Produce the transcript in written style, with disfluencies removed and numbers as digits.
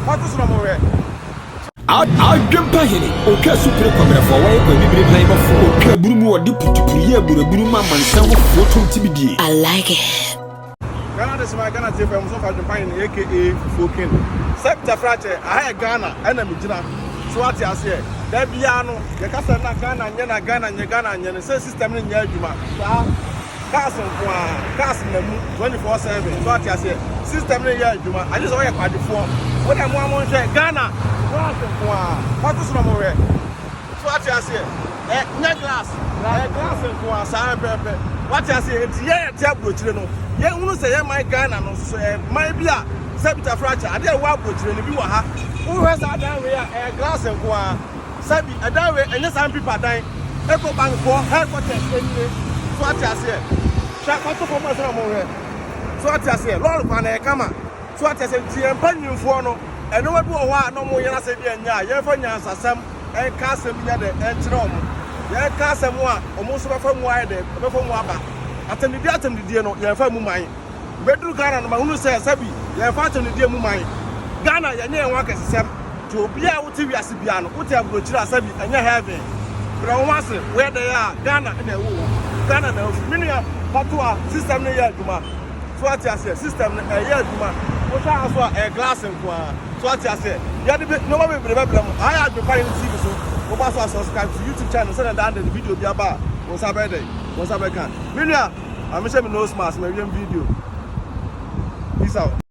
Fa to so na mo hwɛ. Adwempa hene, otwa supire kwabrɛfoɔ a wɔyɛ kwabibire han bɔfoɔ, otwa aburu mu ɔde putupuru yɛ aburaburu ma amansan wofoɔ tom tibidie. I like it. Ghana de soma Ghana tie fam so fa adwempa hene aka Fufuo King. Sɛ tafrakyɛ, aha yɛ Ghana ɛna megyina. So ate aseɛ? Da biara no, yɛkasa na Ghana nyɛ na Ghana nyɛ Ghana nyɛ no sɛ system no nyɛ adwuma. Saa cars nko ara, cars na mu 24/7. So ate aseɛ? System no yɛ adwuma. Agye sɛ ɔyɛ kwadwofoɔ. Wo dɛ mo a monhwɛ Ghana glass nko ara. Fa to so na mohwɛ. So ate aseɛ? Ɛ nyɛ glass. Ɛ glass nko ara saa pɛpɛɛpɛ. Wate aseɛ? Nti yɛn yɛte aburokyire no, yɛnhunu sɛ yɛn man Ghana no nso so ɛyɛ man bi a sɛ bitafra kyɛ adeɛ a ɛwɔ aburokyire no bi wɔ ha. Wohwɛ saa dan wei a ɛyɛ glass nko ara. Sɛbi ɛdan wei ɛnyɛ saa mpipa dan. Eco Bank foɔ headquarters nie. So ate aseɛ? Hwɛ fa to fam ansa na mohwɛ. So ate aseɛ? Lɔɔre kwan no ɛyɛ kama. So ate aseɛ? Nti yɛn mpanyinfoɔ no, nneɛma bi wɔ hɔ a na wɔyɛ no asɛ bi ɛnyɛ a, yɛmfa nyansasɛm nka asɛm nyɛ dɛ nkyerɛ wɔn. Yɛnka asɛm a wɔn nso bɛfa mu ayɛ dɛ, bɛfa mu aba. Atɛmdidie atɛmdidie no, yɛmfa mu man. Bɛduru Ghana no, mahunu sɛ sɛbi yɛmfa atɛmdidie mu man. Ghana, yɛnyɛ yɛn ho akɛsesɛm. Nti obiara a wote wiase biara no, wote aburokyire a sɛbi ɛnyɛ heaven. Brɛ wo ho ase, woyɛ dɛn a Ghana na ɛwɔ wo. Ghana na ɛwɔ Me nua, patoa, system no yɛ adwuma. So ate aseɛ, system no ɛyɛ adwuma. Wohwɛ ha so a, ɛyɛ glass nko ara. So ate aseɛ, yɛde be nneɛma bebree bɛbrɛ mo. Aha yɛ Adwempa Hene TV so. Woba so a subscribe to YouTube channel sɛdeɛ daa de video bi aba a, wo nsa bɛyɛ dɛn? Wo nsa bɛka. Me nua, ma mehyɛ me nose mask, mawie me video. Peace out.